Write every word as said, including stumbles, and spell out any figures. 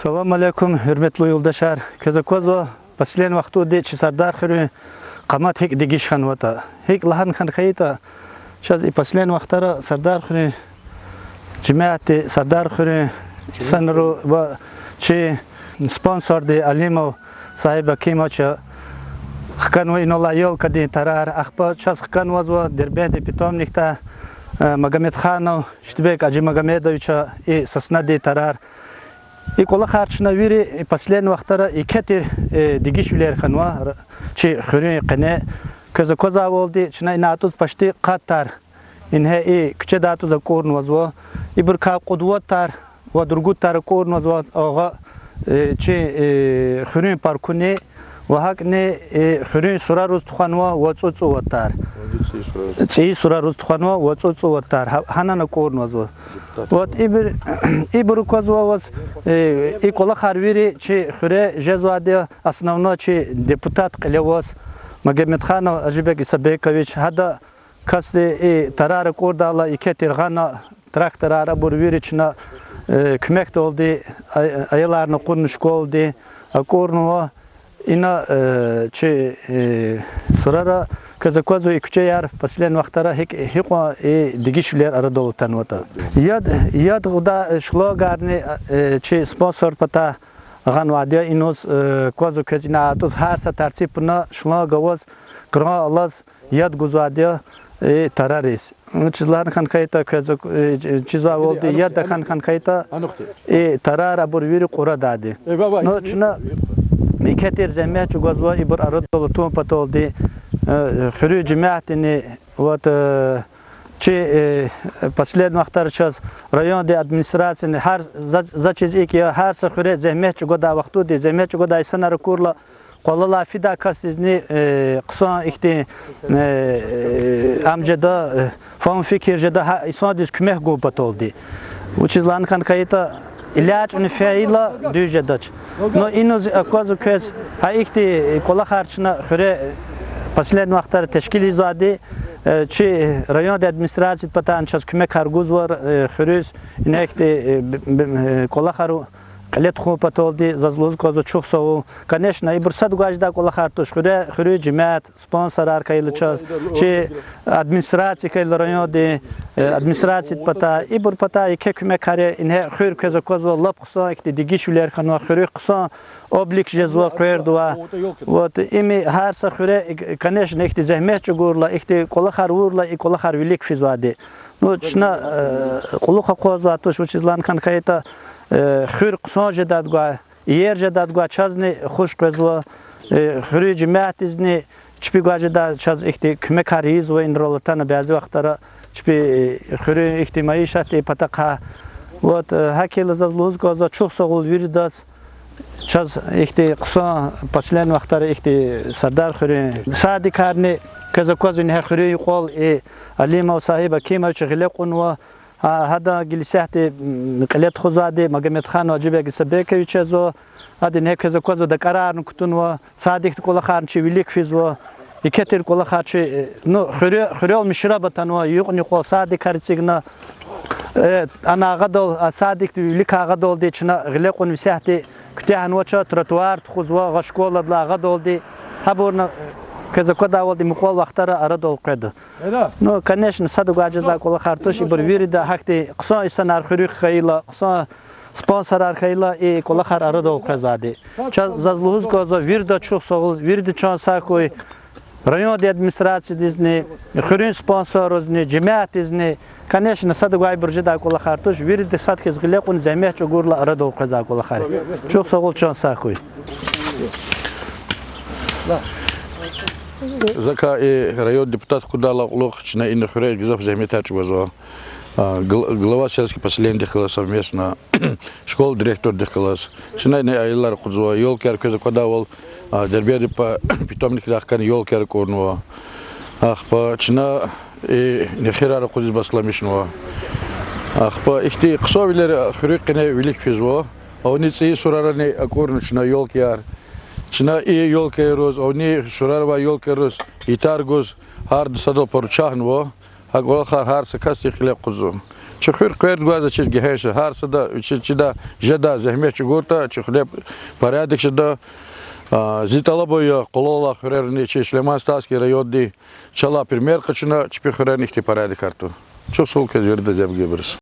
Салам алейкум, гьуьрметлу юлдашар. Квез аквазва, последний вахтунда чи Сардар хуьруьн къамат гьикӀ дегиш хьанватӀа. ГьикӀ лагьана хьана хьайитӀа, чаз и последний вахтара Сардар хуьруьн жемятди, Сардар хуьруьн инсанри ва чи спонсорди Алимов Сагьиб Акимовича хканва инал алай ёлкадин тарар, ахпа чаз хканвазва Дербентдин питомникда, э, Магомедханов Иштибек Аджимагомедовича и соснадин тарар. И кӀвалахар чна вири и последний вахтара еке тир, э, дегишвилер хьанва р-, чи хуьруьн къене. Квез аквазвайвалди, чна ина атӀуз почти къад тар ингье и куьчедай атӀуз акӀурнавазва. Ибурукай кьуд-вад тар ва ругуд тар акӀурнавазва агъа, э, чи, э, хуьруьн паркуни ва гьакӀни, э, хуьруьн сурариз тухванва вад цӀу-, цӀувад тар. ЦӀийи сурариз тухванва вад цӀу-, цӀувад тар. Гьа-, гьанани акӀурнавазва. Вот ибур-, ибур аквазва ваз, э, и кӀвалахар вири чи хуьре жезвайди я, основной чи депутат кьиле аваз, Магомедханов Аджибек Исабекович, гьада касди и тарар акӀурдайла, еке тир гъана тракторар, абур вири чна, э, куьмекдалди, ай-, аяларни акъудна школади, акӀурнава. Ина, э, чи, э, сурара, квез аквазва, и куьчеяр последний вахтара гьикӀ, гьикьван и дегишвилер арадал атанватӀа. Яд, яд гъудай шлангарни, э, чи спонсор патай гъанвайди я, инал, э, аквазва квез ина атӀуз гьар са тарци пуна шланг аваз, кран алаз, яд гузвайди я и тарариз. Вучиз лагьана хьана хьайитӀа, квез, э, чизвайвалди, яд хьана хьана хьайитӀа, и тарар абур вири кьурадайди. Ну, чна еке тир зегьмет чӀугвазва ибур арадал атун паталди, э, хуьруьн жемятдини, вот, э, чи, э, последний вахтара чаз райондин администрацияни, гьар за, за чиз икӀ я, гьар са хуьре зегьмет чӀугвадай вахтунда, зегьмет чӀугвадай инсанар акурла, къвалалай фидай касдизни, э, хъсан ихьтин, э, ам жеда, э, фагьум-фикир жеда гьа инсандиз куьмек гун паталди. Вучиз лагьана хьана хьайитӀа, илячни фейила дуьз жедач. Ну, инал аквазва квез, гьа ихьтин кӀвалахар чна хуьре последний вахтара тешкил ийизвайди, э, чи райондин администрациядин патай чаз куьмекар гузва, э, хуьруьз, ина ихьтин, э, б-, б-, э, кӀвалахар кьиле тухун паталди, заз лугьуз кӀанзава чухсагъул. Конечно, ибур сад гвай жедай кӀвалахар туш, хуьре, хуьруьн жемят, спонсорар хьайила чаз, чи администрация хьайила райондин, э, администрациядин патай, ибур патай еке куьмекар я, ингье хуьр, квез аквазва, лап хъсан ихьтин дегишвилер хьанва, хуьруьхъ хъсан облик жезва къвердавай. Вот, им гьар са хуьре, конечно, ихьтин зегьмет чӀугурла, ихьтин кӀвалахар авурла, и кӀвалахар вилик физвайди. Ну, чна, э, кьулухъ акъвазвай туш, вучиз лагьана хьана хьайитӀа, э, хуьр хъсан жедайди гвай, иер жедайди гвай чазни хуш къвезва, э, хуьруьн жемятдизни чпи гвай жедай чаз ихьтин куьмекар ийизва, инрал атана бязи вахтара чпи, э, хуьруьн ихьтин майишатдин патахъай. Вот, э, гьакӀ хьайила заз лугьуз кӀанзава чухсагъул виридаз, чаз ихьтин хъсан последний вахтара ихьтин Сардар хуьруьн садикарни, квез аквазва, ингье хуьруьн юкьвал и Алимов Сагьиб Акимович гъиле кьунва, гьа, гьадан гила исятда, м, кьиле тухузвайди Магомедханов Аджибек Исабекович жезва, ада ингье, квез аквазва, дакӀарарни кутунва, садикдин кӀвалахарни чи вилик физва, еке тир кӀвалахар чи, э, ну, хуьре-, хуьрел мишра атанва, юкьни-юкьвал садикар эцигна, э, ана агъадал, а садикдин вилик агъадалди чна гъиле кьун исятда куьтягьнавач, тротуар тухузва, агъа школадилай агъадалди, гьабурни, квез аквадайвалди, мукьвал вахтара арадал къведа. Ну, конечно, садавай жезвай кӀвалахар туш, ибур вирида гьахьтин хъсан инсанар хуьруьхъ хьайила, хъсан спонсорар хьайила, и кӀвалахар арадал къвезвайди. Чаз, заз лугьуз кӀанзава, вирида чухсагъул, вирида чан сагъ хьуй, райондин администрациядизни, хуьруьн спонсорризни, жемятдизни, конечно, садавайбур жедай кӀвалахар туш, вирида сад хьиз гъиле кьун, зегьмет чӀугурла арадал къвезвай кӀвалахар я. Чухсагъул, чан сагъ хьуй. Закай и район депутат хьайидалай кьулухъ чна ина хуьре гзаф зегьметар чӀугвазва. А, гл-, глава сельского поселениедихъ галаз совместно, школа директордихъ галаз. Чна ина аялар акъудзава, ёлкаяр, квез аквадайвал, а, Дербентдин па-, питомникдай хкана ёлкаяр акӀурнава. Ахпа чна и нехирар акъудиз басламишнава. Ахпа ихьтин хъсанвилер хуьруьн къене вилик физва. Авни цӀийи сурарани акӀурна чна ёлкаяр. Чна и ёлкайриз, авни сурар авай ёлкайриз итар гуз, гьарда садал поручагьнава. Гьа кӀвалахар гьар са касди кьиле кьазва. Чи хуьр къверд гваз ачиз гегьенш я. Гьар сада вичин чидай жедай зегьмет чӀугуртӀа, чи хуьре порядок жеда. А, зи тӀалабун я къулалай хуьрерни, чи Сулейман-Стальский районди чалай пример къачуна, чпи хуьрерни ихьтин порядокар тун. Чухсагъул квез виридаз, еб гибуруз.